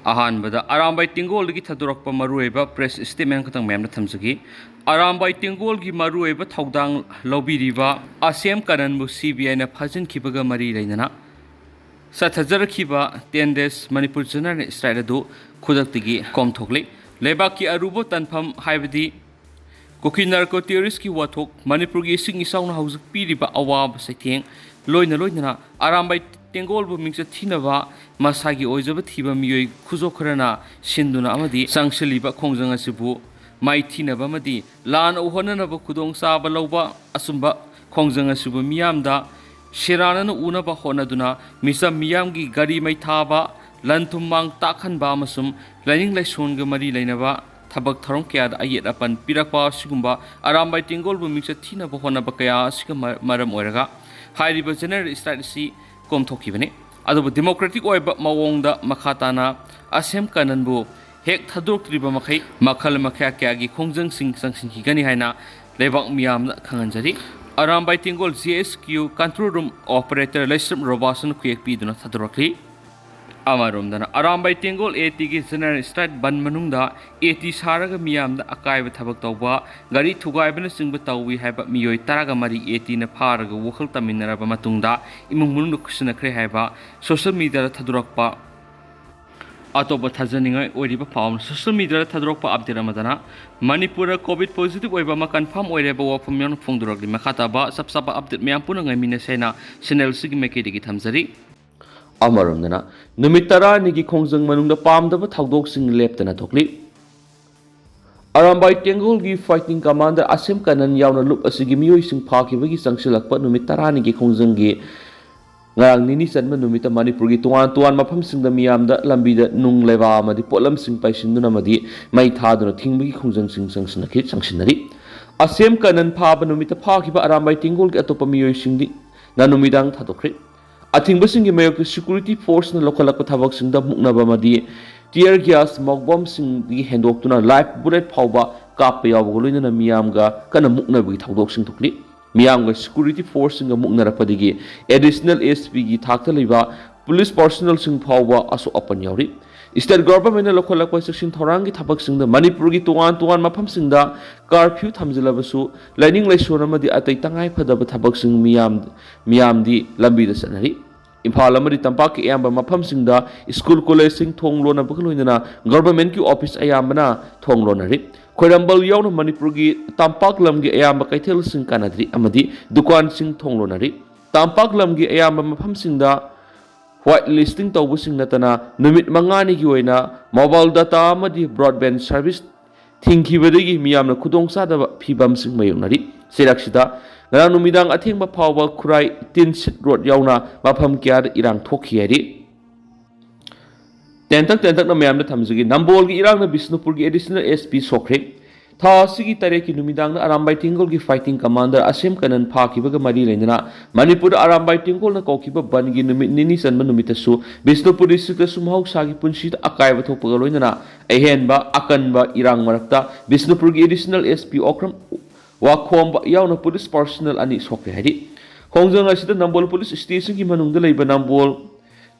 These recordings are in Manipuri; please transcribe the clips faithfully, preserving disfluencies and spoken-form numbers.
ꯑꯍꯥꯟꯕꯗ ꯑꯔꯥꯝꯕꯥꯏ ꯇꯦꯡꯒꯣꯜꯗꯒꯤ ꯊꯥꯗꯣꯔꯛꯄ ꯃꯔꯨꯑꯣꯏꯕ ꯄ꯭ꯔꯦꯁ ꯁ꯭ꯇꯦꯠꯃꯦꯟ ꯈꯛꯇꯪ ꯃꯌꯥꯝꯗ ꯊꯝꯖꯒꯦ꯫ ꯑꯔꯥꯝꯕꯥꯏ ꯇꯦꯡꯒꯣꯜꯒꯤ ꯃꯔꯨꯑꯣꯏꯕ ꯊꯧꯗꯥꯡ ꯂꯧꯕꯤꯔꯤꯕ ꯑꯁꯦꯝ ꯀꯅꯟꯕꯨ ꯁꯤꯕꯤꯑꯥꯏꯅ ꯐꯥꯖꯤꯟꯈꯤꯕꯒ ꯃꯔꯤ ꯂꯩꯅꯅ ꯆꯠꯊꯖꯔꯛꯈꯤꯕ ten days Manipur general strike ꯑꯗꯨ ꯈꯨꯗꯛꯇꯒꯤ ꯀꯣꯝꯊꯣꯛꯂꯤ꯫ ꯂꯩꯕꯥꯛꯀꯤ ꯑꯔꯨꯕ ꯇꯥꯟꯐꯝ ꯍꯥꯏꯕꯗꯤ ꯀꯨꯀꯤ ꯅꯥꯔꯀꯣ ꯇꯦꯔꯣꯔꯤꯁꯀꯤ ꯋꯥꯊꯣꯛ, ꯃꯅꯤꯄꯨꯔꯒꯤ ꯏꯁꯤꯡ ꯏꯆꯥꯎꯅ ꯍꯧꯖꯤꯛ ꯄꯤꯔꯤꯕ ꯑꯋꯥꯕ ꯆꯩꯊꯦꯡ, ꯂꯣꯏꯅ ꯂꯣꯏꯅꯅ ꯑꯔꯥꯝꯕꯥꯏ ꯇꯦꯡꯒꯣꯜꯕꯨ ꯃꯤꯡꯆꯠ ꯊꯤꯅꯕ ꯃꯁꯥꯒꯤ ꯑꯣꯏꯖꯕ ꯊꯤꯕ ꯃꯤꯑꯣꯏ ꯈꯨꯖꯣꯞ ꯈꯔꯅ ꯁꯤꯟꯗꯨꯅ ꯑꯃꯗꯤ ꯆꯪꯁꯤꯜꯂꯤꯕ ꯈꯣꯡꯖꯪ ꯑꯁꯤꯕꯨ ꯃꯥꯏꯊꯤꯅꯕ ꯑꯃꯗꯤ ꯂꯥꯟꯅ ꯍꯣꯠꯅꯅꯕ ꯈꯨꯗꯣꯡꯆꯥꯕ ꯂꯧꯕ ꯑꯆꯨꯝꯕ ꯈꯣꯡꯖꯪ ꯑꯁꯤꯕꯨ ꯃꯤꯌꯥꯝꯗ ꯁꯦꯔꯥꯟꯅꯅ ꯎꯅꯕ ꯍꯣꯠꯅꯗꯨꯅ ꯃꯤꯆꯝ ꯃꯤꯌꯥꯝꯒꯤ ꯒꯥꯔꯤ ꯃꯩ ꯊꯥꯕ, ꯂꯟ ꯊꯨꯝ ꯃꯥꯡ ꯇꯥꯛꯍꯟꯕ ꯑꯃꯁꯨꯡ ꯂꯥꯏꯅꯤꯡ ꯂꯥꯏꯁꯣꯟꯒ ꯃꯔꯤ ꯂꯩꯅꯕ ꯊꯕꯛ ꯊꯧꯔꯝ ꯀꯌꯥꯗ ꯑꯌꯦꯠ ꯑꯄꯟ ꯄꯤꯔꯛꯄ ꯑꯁꯤꯒꯨꯝꯕ ꯑꯔꯥꯝꯕꯥꯏ ꯇꯦꯡꯒꯣꯜꯕꯨ ꯃꯤꯡꯆꯠ ꯊꯤꯅꯕ ꯍꯣꯠꯅꯕ ꯀꯌꯥ ꯑꯁꯤꯒ ꯃ-, ꯃꯔꯝ ꯑꯣꯏꯔꯒ ꯍꯥꯏꯔꯤꯕ ꯖꯦꯅꯔꯦꯜ ꯁ꯭ꯇ꯭ꯔꯥꯏꯛ ꯑꯁꯤ ꯀꯣꯝꯊꯣꯛꯈꯤꯕꯅꯤ꯫ ꯑꯗꯨꯕꯨ ꯗꯦꯃꯣꯀ꯭ꯔꯦꯇꯤꯛ ꯑꯣꯏꯕ ꯃꯑꯣꯡꯗ ꯃꯈꯥ ꯇꯥꯅ ꯑꯁꯦꯝ ꯀꯅꯟꯕꯨ ꯍꯦꯛ ꯊꯥꯗꯣꯛꯇ꯭ꯔꯤꯕ ꯃꯈꯩ ꯃꯈꯜ ꯃꯈꯥ ꯀꯌꯥꯒꯤ ꯈꯣꯡꯖꯪꯁꯤꯡ ꯆꯪꯁꯤꯟꯈꯤꯒꯅꯤ ꯍꯥꯏꯅ ꯂꯩꯕꯥꯛ ꯃꯤꯌꯥꯝꯅ ꯈꯪꯍꯟꯖꯔꯤ꯫ ꯑꯔꯥꯝꯕꯥꯏ ꯇꯦꯡꯒꯣꯜ ꯖꯤ ꯑꯦꯁ ꯀ꯭ꯌꯨ ꯀꯟꯇ꯭ꯔꯣꯜ ꯔꯨꯝ ꯑꯣꯄꯔꯦꯇꯔ ꯂꯩꯁ꯭ꯔꯝ ꯔꯣꯕꯥꯁꯟ ꯈꯨꯌꯦꯛ ꯄꯤꯗꯨꯅ ꯊꯥꯗꯣꯔꯛꯂꯤ꯫ ꯑꯃꯔꯣꯝꯗꯅ ꯑꯔꯥꯝꯕꯥꯏ ꯇꯦꯡꯒꯣꯜ ꯑꯦ ꯇꯤꯒꯤ ꯖꯦꯅꯔꯦꯜ ꯁ꯭ꯇ꯭ꯔꯥꯏꯛ ꯕꯟ ꯃꯅꯨꯡꯗ ꯑꯦ ꯇꯤ ꯁꯥꯔꯒ ꯃꯤꯌꯥꯝꯗ ꯑꯀꯥꯏꯕ ꯊꯕꯛ ꯇꯧꯕ, ꯒꯥꯔꯤ ꯊꯨꯒꯥꯏꯕꯅꯆꯤꯡꯕ ꯇꯧꯏ ꯍꯥꯏꯕ ꯃꯤꯑꯣꯏ ꯇꯔꯥꯒ ꯃꯔꯤ ꯑꯦ ꯇꯤꯅ ꯐꯥꯔꯒ ꯋꯥꯈꯜ ꯇꯝꯃꯤꯟꯅꯔꯕ ꯃꯇꯨꯡꯗ ꯏꯃꯨꯡ ꯃꯅꯨꯡꯗ ꯈꯨꯠꯁꯤꯟꯅꯈ꯭ꯔꯦ ꯍꯥꯏꯕ ꯁꯣꯁꯤꯌꯦꯜ ꯃꯤꯗꯤꯌꯥꯗ ꯊꯥꯗꯣꯔꯛꯄ ꯑꯇꯣꯞꯄ ꯊꯥꯖꯅꯤꯡꯉꯥꯏ ꯑꯣꯏꯔꯤꯕ ꯄꯥꯎ ꯑꯃ꯫ ꯁꯣꯁꯤꯌꯦꯜ ꯃꯤꯗꯤꯌꯥꯗ ꯊꯥꯗꯣꯔꯛꯄ ꯑꯞꯗꯦꯠ ꯑꯃꯗꯅ ꯃꯅꯤꯄꯨꯔꯗ ꯀꯣꯚꯤꯗ ꯄꯣꯖꯤꯇꯤꯚ ꯑꯣꯏꯕ ꯑꯃ ꯀꯟꯐꯥꯔꯝ ꯑꯣꯏꯔꯦ ꯍꯥꯏꯕ ꯋꯥꯐꯝ ꯌꯥꯎꯅ ꯐꯣꯡꯗꯣꯔꯛꯂꯤ꯫ ꯃꯈꯥ ꯇꯥꯕ ꯆꯞ ꯆꯥꯕ ꯑꯞꯗꯦꯠ ꯃꯌꯥꯝ ꯄꯨꯟꯅ ꯉꯥꯏꯃꯤꯟꯅꯁꯦ ꯍꯥꯏꯅ ꯆꯦꯅꯦꯜꯁꯤꯒꯤ ꯃꯥꯏꯀꯩꯗꯒꯤ ꯊꯝꯖꯔꯤ꯫ ꯑꯃꯔꯣꯝꯗꯅ ꯅꯨꯃꯤꯠ ꯇꯔꯥꯅꯤꯒꯤ ꯈꯣꯡꯖꯪ ꯃꯅꯨꯡꯗ ꯄꯥꯝꯗꯕ ꯊꯧꯗꯣꯛꯁꯤꯡ ꯂꯦꯞꯇꯅ ꯊꯣꯛꯂꯤ꯫ ꯑꯔꯥꯝꯕꯥꯏ ꯇꯦꯡꯒꯣꯜꯒꯤ ꯐꯥꯏꯇꯤꯡ ꯀꯃꯥꯟꯗꯔ ꯑꯁꯤꯝ ꯀꯅꯟ ꯌꯥꯎꯅ ꯂꯨꯞ ꯑꯁꯤꯒꯤ ꯃꯤꯑꯣꯏꯁꯤꯡ ꯐꯥꯈꯤꯕꯒꯤ ꯆꯪꯁꯤꯜꯂꯛꯄ ꯅꯨꯃꯤꯠ ꯇꯔꯥꯅꯤꯒꯤ ꯈꯣꯡꯖꯪꯒꯤ ꯉꯔꯥꯡ ꯅꯤꯅꯤ ꯆꯟꯕ ꯅꯨꯃꯤꯠꯇ ꯃꯅꯤꯄꯨꯔꯒꯤ ꯇꯣꯉꯥꯟ ꯇꯣꯉꯥꯟꯕ ꯃꯐꯝꯁꯤꯡꯗ ꯃꯤꯌꯥꯝꯗ ꯂꯝꯕꯤꯗ ꯅꯨꯡ ꯂꯩꯕꯥꯛ ꯑꯃꯗꯤ ꯄꯣꯠꯂꯝꯁꯤꯡ ꯄꯩꯁꯤꯟꯗꯨꯅ ꯑꯃꯗꯤ ꯃꯩ ꯊꯥꯗꯨꯅ ꯊꯤꯡꯕꯒꯤ ꯈꯣꯡꯖꯪꯁꯤꯡ ꯆꯪꯁꯤꯟꯅꯈꯤ-, ꯆꯪꯁꯤꯟꯅꯔꯤ꯫ ꯑꯁꯦꯝ ꯀꯅꯟ ꯐꯥꯕ ꯅꯨꯃꯤꯠꯇ ꯐꯥꯈꯤꯕ ꯑꯔꯥꯝꯕꯥꯏ ꯇꯦꯡꯒꯣꯜꯒꯤ ꯑꯇꯣꯞꯄ ꯃꯤꯑꯣꯏꯁꯤꯡꯗꯤ ꯅ ꯅꯨꯃꯤꯗꯥꯡ ꯊꯥꯗꯣꯛꯈ꯭ꯔꯦ꯫ ꯑꯊꯤꯡꯕꯁꯤꯡꯒꯤ ꯃꯥꯌꯣꯛꯇ ꯁꯦꯀ꯭ꯌꯨꯔꯤꯇꯤ ꯐꯣꯔꯁꯅ ꯂꯧꯈꯠꯂꯛꯄ ꯊꯕꯛꯁꯤꯡꯗ ꯃꯨꯛꯅꯕ ꯑꯃꯗꯤ ꯇꯤꯌꯔ ꯒ꯭ꯌꯥꯁ, ꯃꯣꯛ ꯕꯝꯁꯤꯡꯗꯒꯤ ꯍꯦꯟꯗꯣꯛꯇꯨꯅ ꯂꯥꯏꯐ ꯕꯨꯂꯦꯠ ꯐꯥꯎꯕ ꯀꯥꯞꯄ ꯌꯥꯎꯕꯒ ꯂꯣꯏꯅꯅ ꯃꯤꯌꯥꯝꯒ ꯀꯟꯅ ꯃꯨꯛꯅꯕꯒꯤ ꯊꯧꯗꯣꯛꯁꯤꯡ ꯊꯣꯛꯂꯤ꯫ ꯃꯤꯌꯥꯝꯒ ꯁꯦꯀ꯭ꯌꯨꯔꯤꯇꯤ ꯐꯣꯔꯁꯁꯤꯡꯒ ꯃꯨꯛꯅꯔꯛꯄꯗꯒꯤ ꯑꯦꯗꯤꯁꯅꯦꯜ ꯑꯦꯁ ꯄꯤꯒꯤ ꯊꯥꯛꯇ ꯂꯩꯕ ꯄꯨꯂꯤꯁ ꯄꯥꯔꯁꯣꯅꯦꯜꯁꯤꯡ ꯐꯥꯎꯕ ꯑꯁꯣꯛ ꯑꯄꯟ ꯌꯥꯎꯔꯤ꯫ State Government ꯅ ꯂꯧꯈꯠꯂꯛꯄ ꯆꯦꯛꯁꯤꯟ ꯊꯧꯔꯥꯡꯒꯤ ꯊꯕꯛꯁꯤꯡꯗ ꯃꯅꯤꯄꯨꯔꯒꯤ ꯇꯣꯉꯥꯟ ꯇꯣꯉꯥꯟꯕ ꯃꯐꯝꯁꯤꯡꯗ curfew ꯊꯝꯖꯤꯜꯂꯕꯁꯨ, ꯂꯥꯏꯅꯤꯡ ꯂꯥꯏꯁꯣꯟ ꯑꯃꯗꯤ ꯑꯇꯩ ꯇꯉꯥꯏ ꯐꯗꯕ ꯊꯕꯛꯁꯤꯡ ꯃꯤꯌꯥꯝ, ꯃꯤꯌꯥꯝꯗꯤ ꯂꯝꯕꯤꯗ ꯆꯠꯅꯔꯤ꯫ ꯏꯝꯐꯥꯜ ꯑꯃꯗꯤ ꯇꯝꯄꯥꯛꯀꯤ ꯑꯌꯥꯝꯕ ꯃꯐꯝꯁꯤꯡꯗ school collegeꯁꯤꯡ ꯊꯣꯡ ꯂꯣꯟꯅꯕꯒ ꯂꯣꯏꯅꯅ governmentꯀꯤ office ꯑꯌꯥꯝꯕꯅ ꯊꯣꯡ ꯂꯣꯟꯅꯔꯤ꯫ ꯈ꯭ꯋꯥꯏꯔꯝꯕꯟ ꯌꯥꯎꯅ ꯃꯅꯤꯄꯨꯔꯒꯤ ꯇꯝꯄꯥꯛ ꯂꯝꯒꯤ ꯑꯌꯥꯝꯕ ꯀꯩꯊꯦꯜꯁꯤꯡ ꯀꯥꯟꯅꯗ꯭ꯔꯤ ꯑꯃꯗꯤ ꯗꯨꯀꯥꯟꯁꯤꯡ ꯊꯣꯡ ꯂꯣꯟꯅꯔꯤ꯫ ꯇꯝꯄꯥꯛ ꯂꯝꯒꯤ ꯑꯌꯥꯝꯕ ꯃꯐꯝꯁꯤꯡꯗ white listing ꯇꯧꯕꯁꯤꯡ ꯅꯠꯇꯅ ꯅꯨꯃꯤꯠ ꯃꯉꯥꯅꯤꯒꯤ ꯑꯣꯏꯅ mobile data ꯑꯃꯗꯤ broadband service ꯊꯤꯡꯈꯤꯕꯗꯒꯤ ꯃꯤꯌꯥꯝꯅ ꯈꯨꯗꯣꯡꯆꯥꯗꯕ ꯐꯤꯚꯝꯁꯤꯡ ꯃꯥꯌꯣꯛꯅꯔꯤ꯫ ꯆꯩꯔꯥꯛꯁꯤꯗ ꯉꯔꯥꯡ ꯅꯨꯃꯤꯗꯥꯡ ꯑꯊꯦꯡꯕ ꯐꯥꯎꯕ ꯈꯨꯔꯥꯏ ꯇꯤꯟꯁꯤꯠ ꯔꯣꯗ ꯌꯥꯎꯅ ꯃꯐꯝ ꯀꯌꯥꯗ ꯏꯔꯥꯡ ꯊꯣꯛꯈꯤ ꯍꯥꯏꯔꯤ꯫ ꯇꯦꯟꯇꯛ ꯇꯦꯟꯇꯛꯅ ꯃꯌꯥꯝꯗ ꯊꯝꯖꯒꯦ꯫ ꯅꯝꯕꯣꯜꯒꯤ ꯏꯔꯥꯡꯅ ꯕꯤꯁꯅꯨꯄꯨꯔꯒꯤ additional S P ꯁꯣꯛꯈ꯭ꯔꯦ꯫ ꯊꯥ ꯑꯁꯤꯒꯤ ꯇꯔꯦꯠꯀꯤ ꯅꯨꯃꯤꯗꯥꯡꯗ ꯑꯔꯥꯝꯕꯥꯏ ꯇꯦꯡꯒꯣꯜꯒꯤ fighting commander ꯑꯁꯦꯝ ꯀꯅꯟ ꯐꯥꯈꯤꯕꯒ ꯃꯔꯤ ꯂꯩꯅꯅ ꯃꯅꯤꯄꯨꯔꯗ ꯑꯔꯥꯝꯕꯥꯏ ꯇꯦꯡꯒꯣꯜꯅ ꯀꯧꯈꯤꯕ ꯕꯟꯒꯤ ꯅꯨꯃꯤꯠ ꯅꯤꯅꯤ ꯆꯟꯕ ꯅꯨꯃꯤꯠꯇꯁꯨ ꯕꯤꯁꯅꯨꯄꯨꯔ districtꯇꯁꯨ ꯃꯍꯧꯁꯥꯒꯤ ꯄꯨꯟꯁꯤꯗ ꯑꯀꯥꯏꯕ ꯊꯣꯛꯄꯒ ꯂꯣꯏꯅꯅ ꯑꯍꯦꯟꯕ ꯑꯀꯟꯕ ꯏꯔꯥꯡ ꯃꯔꯛꯇ ꯕꯤꯁꯅꯨꯄꯨꯔꯒꯤ additional S P ꯑꯣꯀ꯭ꯔꯝ ꯋꯥꯈꯣꯝꯕ ꯌꯥꯎꯅ police personnel ꯑꯅꯤ ꯁꯣꯛꯈ꯭ꯔꯦ ꯍꯥꯏꯔꯤ꯫ ꯈꯣꯡꯖꯪ ꯑꯁꯤꯗ ꯅꯝꯕꯣꯜ police stationꯒꯤ ꯃꯅꯨꯡꯗ ꯂꯩꯕ ꯅꯝꯕꯣꯜ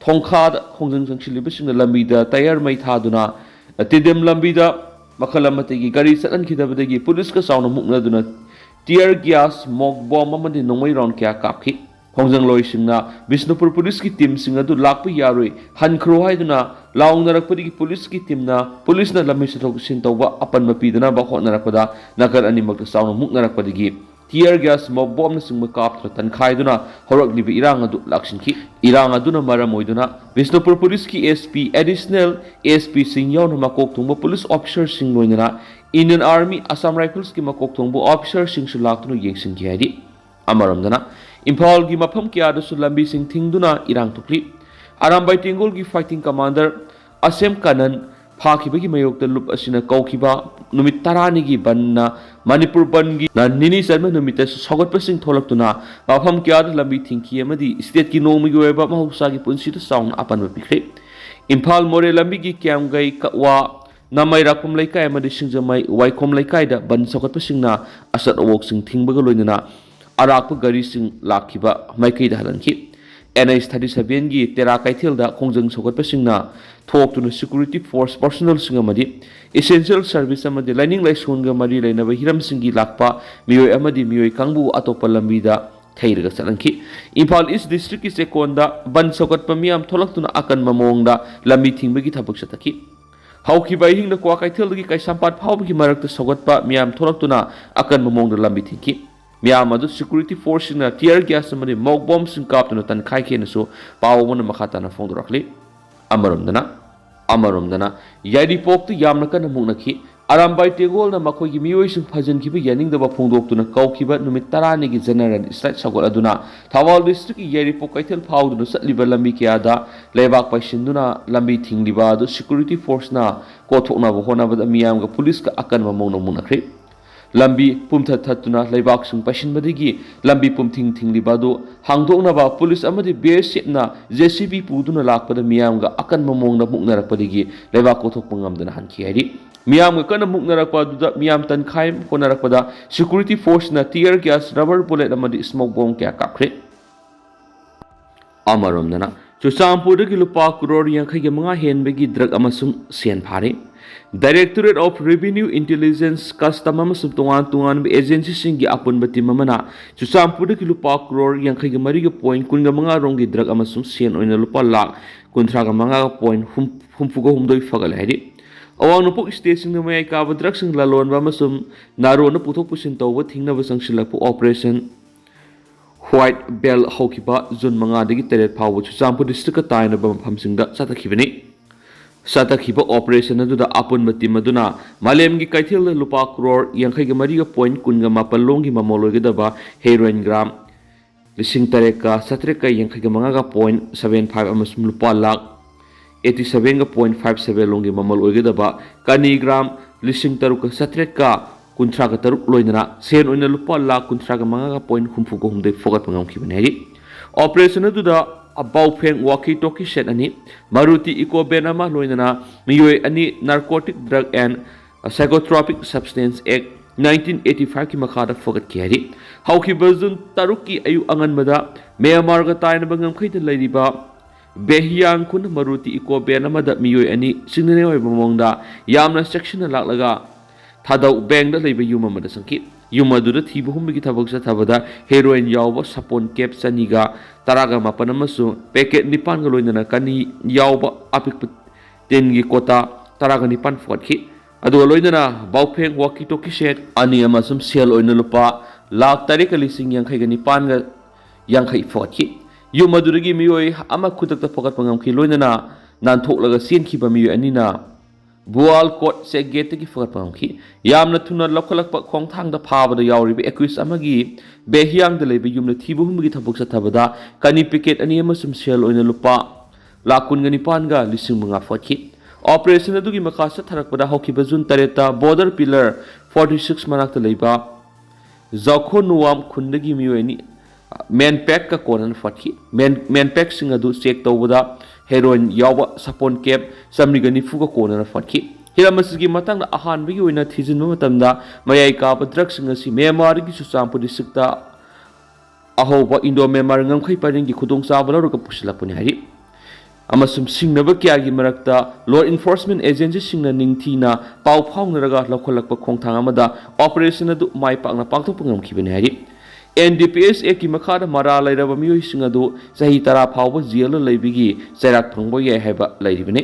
ꯊꯣꯡꯈꯥꯗ ꯈꯣꯡꯖꯪ ꯆꯪꯁꯤꯜꯂꯤꯕꯁꯤꯡꯅ ꯂꯝꯕꯤꯗ tyre ꯃꯩ ꯊꯥꯗꯨꯅ ꯇꯤꯗꯤꯝ ꯂꯝꯕꯤꯗ ꯃꯈꯜ ꯑꯃꯠꯇꯒꯤ ꯒꯥꯔꯤ ꯆꯠꯍꯟꯈꯤꯗꯕꯗꯒꯤ policeꯀ ꯆꯥꯎꯅ ꯃꯨꯛꯅꯗꯨꯅ tear gas, mock bomb ꯑꯃꯗꯤ ꯅꯣꯡꯃꯩ round ꯀꯌꯥ ꯀꯥꯞꯈꯤ꯫ ꯈꯣꯡꯖꯪꯂꯣꯏꯁꯤꯡꯅ ꯕꯤꯁꯅꯨꯄꯨꯔ policeꯀꯤ teamꯁꯤꯡ ꯑꯗꯨ ꯂꯥꯛꯄ ꯌꯥꯔꯣꯏ, ꯍꯟꯈ꯭ꯔꯣ ꯍꯥꯏꯗꯨꯅ ꯂꯥꯎꯅꯔꯛꯄꯗꯒꯤ policeꯀꯤ teamꯅ, policeꯅ ꯂꯝꯕꯤ ꯆꯠꯊꯣꯛ ꯆꯠꯁꯤꯟ ꯇꯧꯕ ꯑꯄꯟꯕ ꯄꯤꯗꯅꯕ ꯍꯣꯠꯅꯔꯛꯄꯗ ꯅꯥꯀꯜ ꯑꯅꯤꯃꯛꯇ ꯆꯥꯎꯅ ꯃꯨꯛꯅꯔꯛꯄꯗꯒꯤ tear gas, mock bombꯅꯆꯤꯡꯕ ꯀꯥꯞꯇꯨꯅ ꯇꯟꯈꯥꯏꯗꯨꯅ ꯍꯧꯔꯛꯂꯤꯕ ꯏꯔꯥꯡ ꯑꯗꯨ ꯂꯥꯛꯁꯤꯟꯈꯤ꯫ ꯏꯔꯥꯡ ꯑꯗꯨꯅ ꯃꯔꯝ ꯑꯣꯏꯗꯨꯅ Bishnupur policeꯀꯤ S P, additional S Pꯁꯤꯡ ꯌꯥꯎꯅ ꯃꯀꯣꯛ ꯊꯣꯡꯕ police officerꯁꯤꯡ ꯂꯣꯏꯅꯅ Indian Army, Assam Riflesꯀꯤ ꯃꯀꯣꯛ ꯊꯣꯡꯕ officerꯁꯤꯡꯁꯨ ꯂꯥꯛꯇꯨꯅ ꯌꯦꯡꯁꯤꯟꯈꯤ ꯍꯥꯏꯔꯤ꯫ ꯑꯃꯔꯣꯝꯗꯅ ꯏꯝꯐꯥꯜꯒꯤ ꯃꯐꯝ ꯀꯌꯥꯗꯁꯨ ꯂꯝꯕꯤꯁꯤꯡ ꯊꯤꯡꯗꯨꯅ ꯏꯔꯥꯡ ꯊꯣꯛꯂꯤ꯫ ꯑꯔꯥꯝꯕꯥꯏ ꯇꯦꯡꯒꯣꯜꯒꯤ fighting commander ꯑꯁꯦꯝ ꯀꯅꯟ ꯐꯥꯈꯤꯕꯒꯤ ꯃꯥꯌꯣꯛꯇ ꯂꯨꯞ ꯑꯁꯤꯅ ꯀꯧꯈꯤꯕ ꯅꯨꯃꯤꯠ ꯇꯔꯥꯅꯤꯒꯤ ꯕꯟꯅ ꯃꯅꯤꯄꯨꯔ ꯕꯟꯒꯤ ꯅꯤꯅꯤ ꯆꯟꯕ ꯅꯨꯃꯤꯠꯇꯁꯨ ꯁꯧꯒꯠꯄꯁꯤꯡ ꯊꯣꯛꯂꯛꯇꯨꯅ ꯃꯐꯝ ꯀꯌꯥꯗ ꯂꯝꯕꯤ ꯊꯤꯡꯈꯤ ꯑꯃꯗꯤ stateꯀꯤ ꯅꯣꯡꯃꯒꯤ ꯑꯣꯏꯕ ꯃꯍꯧꯁꯥꯒꯤ ꯄꯨꯟꯁꯤꯗ ꯆꯥꯎꯅ ꯑꯄꯟꯕ ꯄꯤꯈ꯭ꯔꯦ꯫ ꯏꯝꯐꯥꯜ ꯃꯣꯔꯦ ꯂꯝꯕꯤꯒꯤ ꯀ꯭ꯌꯥꯝꯒꯩ, ꯀꯛꯋꯥ, ꯅꯃꯩꯔꯥꯛꯄꯝ ꯂꯩꯀꯥꯏ ꯑꯃꯗꯤ ꯁꯤꯡꯖꯃꯩ ꯋꯥꯏꯈꯣꯝ ꯂꯩꯀꯥꯏꯗ ꯕꯟ ꯁꯧꯒꯠꯄꯁꯤꯡꯅ ꯑꯆꯠ ꯑꯋꯣꯛꯁꯤꯡ ꯊꯤꯡꯕꯒ ꯂꯣꯏꯅꯅ ꯑꯔꯥꯛꯄ ꯒꯥꯔꯤꯁꯤꯡ ꯂꯥꯛꯈꯤꯕ ꯃꯥꯏꯀꯩꯗ ꯍꯜꯍꯟꯈꯤ꯫ ꯑꯦꯟ ꯑꯩꯆ ꯊꯥꯔꯇꯤ ꯁꯚꯦꯟꯒꯤ ꯇꯦꯔꯥ ꯀꯩꯊꯦꯜꯗ ꯈꯣꯡꯖꯪ ꯁꯧꯒꯠꯄꯁꯤꯡꯅ ꯊꯣꯛꯇꯨꯅ security force personnelꯁꯤꯡ ꯑꯃꯗꯤ essential service ꯑꯃꯗꯤ ꯂꯥꯏꯅꯤꯡ ꯂꯥꯏꯁꯣꯟꯒ ꯃꯔꯤ ꯂꯩꯅꯕ ꯍꯤꯔꯝꯁꯤꯡꯒꯤ ꯂꯥꯛꯄ ꯃꯤꯑꯣꯏ ꯑꯃꯗꯤ ꯃꯤꯑꯣꯏ ꯀꯥꯡꯕꯨ ꯑꯇꯣꯞꯄ ꯂꯝꯕꯤꯗ ꯊꯩꯔꯒ ꯆꯠꯍꯟꯈꯤ꯫ ꯏꯝꯐꯥꯜ ꯏꯁ ꯗꯤꯁꯇ꯭ꯔꯤꯛꯀꯤ ꯆꯦꯛꯀꯣꯟꯗ ꯕꯟ ꯁꯧꯒꯠꯄ ꯃꯤꯌꯥꯝ ꯊꯣꯛꯂꯛꯇꯨꯅ ꯑꯀꯟꯕ ꯃꯑꯣꯡꯗ ꯂꯝꯕꯤ ꯊꯤꯡꯕꯒꯤ ꯊꯕꯛ ꯆꯠꯊꯈꯤ꯫ ꯍꯧꯈꯤꯕ ꯑꯍꯤꯡꯗ ꯀ꯭ꯋꯥꯀꯩꯊꯦꯜꯗꯒꯤ ꯀꯩꯁꯥꯝꯄꯥꯠ ꯐꯥꯎꯕꯒꯤ ꯃꯔꯛꯇ ꯁꯧꯒꯠꯄ ꯃꯤꯌꯥꯝ ꯊꯣꯛꯂꯛꯇꯨꯅ ꯑꯀꯟꯕ ꯃꯑꯣꯡꯗ ꯂꯝꯕꯤ ꯊꯤꯡꯈꯤ꯫ ꯃꯤꯌꯥꯝ ꯑꯗꯨ security forceꯁꯤꯡꯅ tear gas ꯑꯃꯗꯤ smoke bombꯁꯤꯡ ꯀꯥꯞꯇꯨꯅ ꯇꯟꯈꯥꯏꯈꯤꯅꯁꯨ ꯄꯥꯎ ꯑꯃꯅ ꯃꯈꯥ ꯇꯥꯅ ꯐꯣꯡꯗꯣꯔꯛꯂꯤ꯫ ꯑꯃꯔꯣꯝꯗꯅ ꯑꯃꯔꯣꯝꯗꯅ ꯌꯥꯏꯔꯤꯄꯣꯛꯇ ꯌꯥꯝꯅ ꯀꯟꯅ ꯃꯨꯛꯅꯈꯤ꯫ ꯑꯔꯥꯝꯕꯥꯏ ꯇꯦꯡꯒꯣꯜꯅ ꯃꯈꯣꯏꯒꯤ ꯃꯤꯑꯣꯏꯁꯤꯡ ꯐꯥꯖꯤꯟꯈꯤꯕ ꯌꯥꯅꯤꯡꯗꯕ ꯐꯣꯡꯗꯣꯛꯇꯨꯅ ꯀꯧꯈꯤꯕ ꯅꯨꯃꯤꯠ ꯇꯔꯥꯅꯤꯒꯤ general strike ꯁꯧꯒꯠꯂꯗꯨꯅ ꯊꯧꯕꯥꯜ ꯗꯤꯁꯇ꯭ꯔꯤꯛꯀꯤ ꯌꯥꯏꯔꯤꯄꯣꯛ ꯀꯩꯊꯦꯜ ꯐꯥꯎꯗꯨꯅ ꯆꯠꯂꯤꯕ ꯂꯝꯕꯤ ꯀꯌꯥꯗ ꯂꯩꯕꯥꯛ ꯄꯩꯁꯤꯟꯗꯨꯅ ꯂꯝꯕꯤ ꯊꯤꯡꯂꯤꯕ ꯑꯗꯨ security forceꯅ ꯀꯣꯊꯣꯛꯅꯕ ꯍꯣꯠꯅꯕꯗ ꯃꯤꯌꯥꯝꯒ ꯄꯨꯂꯤꯁꯀ ꯑꯀꯟꯕ ꯃꯑꯣꯡꯗ ꯃꯨꯛꯅꯈ꯭ꯔꯤ꯫ ꯂꯝꯕꯤ ꯄꯨꯝꯊꯠ ꯊꯠꯇꯨꯅ ꯂꯩꯕꯥꯛꯁꯤꯡ ꯄꯩꯁꯤꯟꯕꯗꯒꯤ ꯂꯝꯕꯤ ꯄꯨꯝꯊꯤꯡ ꯊꯤꯡꯂꯤꯕ ꯑꯗꯨ ꯍꯥꯡꯗꯣꯛꯅꯕ ꯄꯨꯂꯤꯁ ꯑꯃꯗꯤ ꯕꯤ ꯑꯦꯁ ꯑꯦꯐꯅ ꯖꯦ ꯁꯤ ꯕꯤ ꯄꯨꯗꯨꯅ ꯂꯥꯛꯄꯗ ꯃꯤꯌꯥꯝꯒ ꯑꯀꯟꯕ ꯃꯑꯣꯡꯗ ꯃꯨꯛꯅꯔꯛꯄꯗꯒꯤ ꯂꯩꯕꯥꯛ ꯀꯣꯊꯣꯛꯄ ꯉꯝꯗꯅ ꯍꯟꯈꯤ ꯍꯥꯏꯔꯤ꯫ ꯃꯤꯌꯥꯝꯒ ꯀꯟꯅ ꯃꯨꯛꯅꯔꯛꯄ ꯑꯗꯨꯗ ꯃꯤꯌꯥꯝ ꯇꯟꯈꯥꯏ ꯍꯣꯠꯅꯔꯛꯄꯗ security forceꯅ tear gas, rubber bullet ꯑꯃꯗꯤ smoke bomb ꯀꯌꯥ ꯀꯥꯞꯈ꯭ꯔꯦ꯫ ꯑꯃꯔꯣꯝꯗꯅ ꯆꯨꯔꯆꯥꯟꯄꯨꯔꯗꯒꯤ ꯂꯨꯄꯥ ꯀ꯭ꯔꯣꯔ ꯌꯥꯡꯈꯩꯒ ꯃꯉꯥ ꯍꯦꯟꯕꯒꯤ drug ꯑꯃꯁꯨꯡ ꯁꯦꯟ ꯐꯥꯔꯦ꯫ Directorate of Revenue Intelligence, Custom ꯑꯃꯁꯨꯡ ꯇꯣꯉꯥꯟ ꯇꯣꯉꯥꯟꯕ agencyꯁꯤꯡꯒꯤ ꯑꯄꯨꯟꯕ team ꯑꯃꯅ ꯆꯨꯔꯆꯥꯟꯄꯨꯔꯗꯒꯤ ꯂꯨꯄꯥ ꯀ꯭ꯔꯣꯔ ꯌꯥꯡꯈꯩꯒ ꯃꯔꯤꯒ point ꯀꯨꯟꯒ ꯃꯉꯥ ꯔꯣꯝꯒꯤ drug ꯑꯃꯁꯨꯡ ꯁꯦꯟ ꯑꯣꯏꯅ ꯂꯨꯄꯥ ꯂꯥꯈ ꯀꯨꯟꯊ꯭ꯔꯥꯒ ꯃꯉꯥꯒ point ꯍꯨꯝꯐꯨꯒ ꯍꯨꯝꯗꯣꯏ ꯐꯒꯠꯂꯦ ꯍꯥꯏꯔꯤ꯫ ꯑꯋꯥꯡ ꯅꯣꯡꯄꯣꯛ stateꯁꯤꯡꯗ ꯃꯌꯥꯏ ꯀꯥꯕ drugꯁꯤꯡ ꯂꯂꯣꯟꯕ ꯑꯃꯁꯨꯡ ꯅꯥꯔꯣꯟꯅ ꯄꯨꯊꯣꯛ ꯄꯨꯁꯤꯟ ꯇꯧꯕ ꯊꯤꯡꯅꯕ ꯆꯪꯁꯤꯜꯂꯛꯄ Operation White Veil ꯍꯧꯈꯤꯕ ꯖꯨꯟ ꯃꯉꯥꯗꯒꯤ ꯇꯔꯦꯠ ꯐꯥꯎꯕ ꯆꯨꯔꯆꯥꯟꯄꯨꯔ districtꯀ ꯇꯥꯏꯅꯕ ꯃꯐꯝꯁꯤꯡꯗ ꯆꯠꯊꯈꯤꯕꯅꯤ꯫ ꯆꯠꯊꯈꯤꯕ operation ꯑꯗꯨꯗ ꯑꯄꯨꯟꯕ team ꯑꯗꯨꯅ ꯃꯥꯂꯦꯝꯒꯤ ꯀꯩꯊꯦꯜꯗ ꯂꯨꯄꯥ ꯀ꯭ꯔꯣꯔ ꯌꯥꯡꯈꯩꯒ ꯃꯔꯤꯒ point ꯀꯨꯟꯒ ꯃꯥꯄꯜ ꯂꯣꯝꯒꯤ ꯃꯃꯜ ꯑꯣꯏꯒꯗꯕ heroin gram ꯂꯤꯁꯤꯡ ꯇꯔꯦꯠꯀ ꯆꯥꯇ꯭ꯔꯦꯠꯀ ꯌꯥꯡꯈꯩꯒ ꯃꯉꯥꯒ point seven five ꯑꯃꯁꯨꯡ ꯂꯨꯄꯥ lakh eighty sevenꯒ point five seven ꯂꯣꯝꯒꯤ ꯃꯃꯜ ꯑꯣꯏꯒꯗꯕ ꯀꯅꯤ gram ꯂꯤꯁꯤꯡ ꯇꯔꯨꯛꯀ ꯆꯥꯇ꯭ꯔꯦꯠꯀ ꯀꯨꯟꯊ꯭ꯔꯥꯒ ꯇꯔꯨꯛ ꯂꯣꯏꯅꯅ ꯁꯦꯟ ꯑꯣꯏꯅ ꯂꯨꯄꯥ ꯂꯥꯈ ꯀꯨꯟꯊ꯭ꯔꯥꯒ ꯃꯉꯥꯒ point ꯍꯨꯝꯐꯨꯒ ꯍꯨꯝꯗꯣꯏ ꯐꯨꯒꯠꯄ ꯉꯝꯈꯤꯕꯅꯤ ꯍꯥꯏꯔꯤ꯫ Operation ꯑꯗꯨꯗ ꯕꯥꯎꯐꯦꯡ walkie talkie set ꯑꯅꯤ, Maruti Eco van ꯑꯃ ꯂꯣꯏꯅꯅ ꯃꯤꯑꯣꯏ ꯑꯅꯤ Narcotic Drug and Psychotropic Substance Act nineteen eighty ꯐꯥꯏꯚꯀꯤ ꯃꯈꯥꯗ ꯐꯒꯠꯈꯤ ꯍꯥꯏꯔꯤ꯫ ꯍꯧꯈꯤꯕ ꯖꯨꯟ ꯇꯔꯨꯛꯀꯤ ꯑꯌꯨꯛ ꯑꯉꯟꯕꯗ ꯃ꯭ꯌꯥꯟꯃꯥꯔꯒ ꯇꯥꯏꯅꯕ ꯉꯝꯈꯩꯗ ꯂꯩꯔꯤꯕ ꯕꯦꯍꯤꯌꯥꯡ ꯈꯨꯟ ꯃꯔꯨꯇꯤ ꯏꯀꯣ ꯚꯦꯟ ꯑꯃꯗ ꯃꯤꯑꯣꯏ ꯑꯅꯤ ꯁꯤꯡꯅꯅꯤꯡꯉꯥꯏ ꯑꯣꯏꯕ ꯃꯑꯣꯡꯗ ꯌꯥꯝꯅ ꯆꯦꯛꯁꯤꯟꯅ ꯂꯥꯛꯂꯒ ꯊꯥꯗꯧ ꯕꯦꯡꯗ ꯂꯩꯕ ꯌꯨꯝ ꯑꯃꯗ ꯆꯪꯈꯤ꯫ ꯌꯨꯝ ꯑꯗꯨꯗ ꯊꯤꯕ ꯍꯨꯝꯕꯒꯤ ꯊꯕꯛ ꯆꯠꯊꯕꯗ ꯍꯦꯔꯣꯏꯟ ꯌꯥꯎꯕ ꯁꯥꯄꯣꯟ ꯀꯦꯞ ꯆꯅꯤꯒ ꯇꯔꯥꯒ ꯃꯥꯄꯟ ꯑꯃꯁꯨꯡ ꯄꯦꯀꯦꯠ ꯅꯤꯄꯥꯟꯒ ꯂꯣꯏꯅꯅ ꯀꯅꯤ ꯌꯥꯎꯕ ꯑꯄꯤꯛꯄ ꯇꯤꯟꯒꯤ ꯀꯣꯇꯥ ꯇꯔꯥꯒ ꯅꯤꯄꯥꯟ ꯐꯒꯠꯈꯤ꯫ ꯑꯗꯨꯒ ꯂꯣꯏꯅꯅ ꯕꯥꯎꯐꯦꯡ ꯋꯥꯀꯤ ꯇꯣꯀꯤ ꯁꯦꯠ ꯑꯅꯤ ꯑꯃꯁꯨꯡ ꯁꯦꯜ ꯑꯣꯏꯅ ꯂꯨꯄꯥ ꯂꯥꯈ ꯇꯔꯦꯠꯀ ꯂꯤꯁꯤꯡ ꯌꯥꯡꯈꯩꯒ ꯅꯤꯄꯥꯟꯒ ꯌꯥꯡꯈꯩ ꯐꯒꯠꯈꯤ꯫ ꯌꯨꯝ ꯑꯗꯨꯗꯒꯤ ꯃꯤꯑꯣꯏ ꯑꯃ ꯈꯨꯗꯛꯇ ꯐꯒꯠꯄ ꯉꯝꯈꯤ, ꯂꯣꯏꯅꯅ ꯅꯥꯟꯊꯣꯛꯂꯒ ꯆꯦꯟꯈꯤꯕ ꯃꯤꯑꯣꯏ ꯑꯅꯤꯅ ꯕꯨꯋꯥꯜ ꯀꯣꯠ ꯆꯦꯛ ꯒꯦꯠꯇꯒꯤ ꯐꯒꯠꯄ ꯉꯝꯈꯤ꯫ ꯌꯥꯝꯅ ꯊꯨꯅ ꯂꯧꯈꯠꯂꯛꯄ ꯈꯣꯡꯊꯥꯡꯗ ꯐꯥꯕꯗ ꯌꯥꯎꯔꯤꯕ ꯑꯦꯀ꯭ꯌꯨꯁ ꯑꯃꯒꯤ ꯕꯦꯍꯤꯌꯥꯡꯗ ꯂꯩꯕ ꯌꯨꯝꯗ ꯊꯤꯕ ꯍꯨꯝꯕꯒꯤ ꯊꯕꯛ ꯆꯠꯊꯕꯗ ꯀꯅꯤ ꯄꯦꯀꯦꯠ ꯑꯅꯤ ꯑꯃꯁꯨꯡ ꯁꯦꯜ ꯑꯣꯏꯅ ꯂꯨꯄꯥ ꯂꯥꯈ ꯀꯨꯟꯒ ꯅꯤꯄꯥꯟꯒ ꯂꯤꯁꯤꯡ ꯃꯉꯥ ꯐꯒꯠꯈꯤ꯫ ꯑꯣꯄꯔꯦꯁꯟ ꯑꯗꯨꯒꯤ ꯃꯈꯥ ꯆꯠꯊꯔꯛꯄꯗ ꯍꯧꯈꯤꯕ ꯖꯨꯟ ꯇꯔꯦꯠꯇ ꯕꯣꯔꯗꯔ ꯄꯤꯂꯔ ꯐꯣꯔꯇꯤ ꯁꯤꯛꯁ ꯃꯅꯥꯛꯇ ꯂꯩꯕ ꯖꯥꯎꯈꯣ ꯅꯨꯋꯥꯝ ꯈꯨꯟꯗꯒꯤ ꯃꯤꯑꯣꯏ ꯑꯅꯤ ꯃꯦꯟꯄꯦꯛꯀ ꯀꯣꯟꯅꯅ ꯐꯠꯈꯤ꯫ ꯃꯦꯟ ꯃꯦꯟꯄꯦꯛꯁꯤꯡ ꯑꯗꯨ ꯆꯦꯛ ꯇꯧꯕꯗ ꯍꯦꯔꯣꯏꯟ ꯌꯥꯎꯕ ꯁꯥꯄꯣꯟ ꯀꯦꯞ ꯆꯥꯃꯔꯤꯒ ꯅꯤꯐꯨꯒ ꯀꯣꯟꯅꯅ ꯐꯠꯈꯤ꯫ ꯍꯤꯔꯝ ꯑꯁꯤꯒꯤ ꯃꯇꯥꯡꯗ ꯑꯍꯥꯟꯕꯒꯤ ꯑꯣꯏꯅ ꯊꯤꯖꯤꯟꯕ ꯃꯇꯝꯗ ꯃꯌꯥꯏ ꯀꯥꯕ ꯗ꯭ꯔꯒꯁꯤꯡ ꯑꯁꯤ ꯃ꯭ꯌꯥꯟꯃꯥꯔꯒꯤ ꯆꯨꯔꯆꯥꯟꯄꯨꯔ ꯗꯤꯁꯇ꯭ꯔꯤꯛꯇ ꯑꯍꯧꯕ ꯏꯟꯗꯣ ꯃ꯭ꯌꯥꯟꯃꯥꯔ ꯉꯝꯈꯩ ꯄꯔꯤꯡꯒꯤ ꯈꯨꯗꯣꯡꯆꯥꯕ ꯂꯧꯔꯒ ꯄꯨꯁꯤꯜꯂꯛꯄꯅꯤ ꯍꯥꯏꯔꯤ꯫ ꯑꯃꯁꯨꯡ ꯁꯤꯡꯅꯕ ꯀꯌꯥꯒꯤ ꯃꯔꯛꯇ ꯂꯣ ꯏꯟꯐꯣꯔꯁꯃꯦꯟ ꯑꯦꯖꯦꯟꯁꯤꯁꯤꯡꯅ ꯅꯤꯡꯊꯤꯅ ꯄꯥꯎ ꯐꯥꯎꯅꯔꯒ ꯂꯧꯈꯠꯂꯛꯄ ꯈꯣꯡꯊꯥꯡ ꯑꯃꯗ ꯑꯣꯄꯔꯦꯁꯟ ꯑꯗꯨ ꯃꯥꯏ ꯄꯥꯛꯅ ꯄꯥꯡꯊꯣꯛꯄ ꯉꯝꯈꯤꯕꯅꯤ ꯍꯥꯏꯔꯤ꯫ ꯑꯦꯟ ꯗꯤ ꯄꯤ ꯑꯦꯁ ꯑꯦꯛꯀꯤ ꯃꯈꯥꯗ ꯃꯔꯥꯜ ꯂꯩꯔꯕ ꯃꯤꯑꯣꯏꯁꯤꯡ ꯑꯗꯨ ꯆꯍꯤ ꯇꯔꯥ ꯐꯥꯎꯕ ꯖꯦꯜꯗ ꯂꯩꯕꯒꯤ ꯆꯩꯔꯥꯛ ꯐꯪꯕ ꯌꯥꯏ ꯍꯥꯏꯕ ꯂꯩꯔꯤꯕꯅꯤ꯫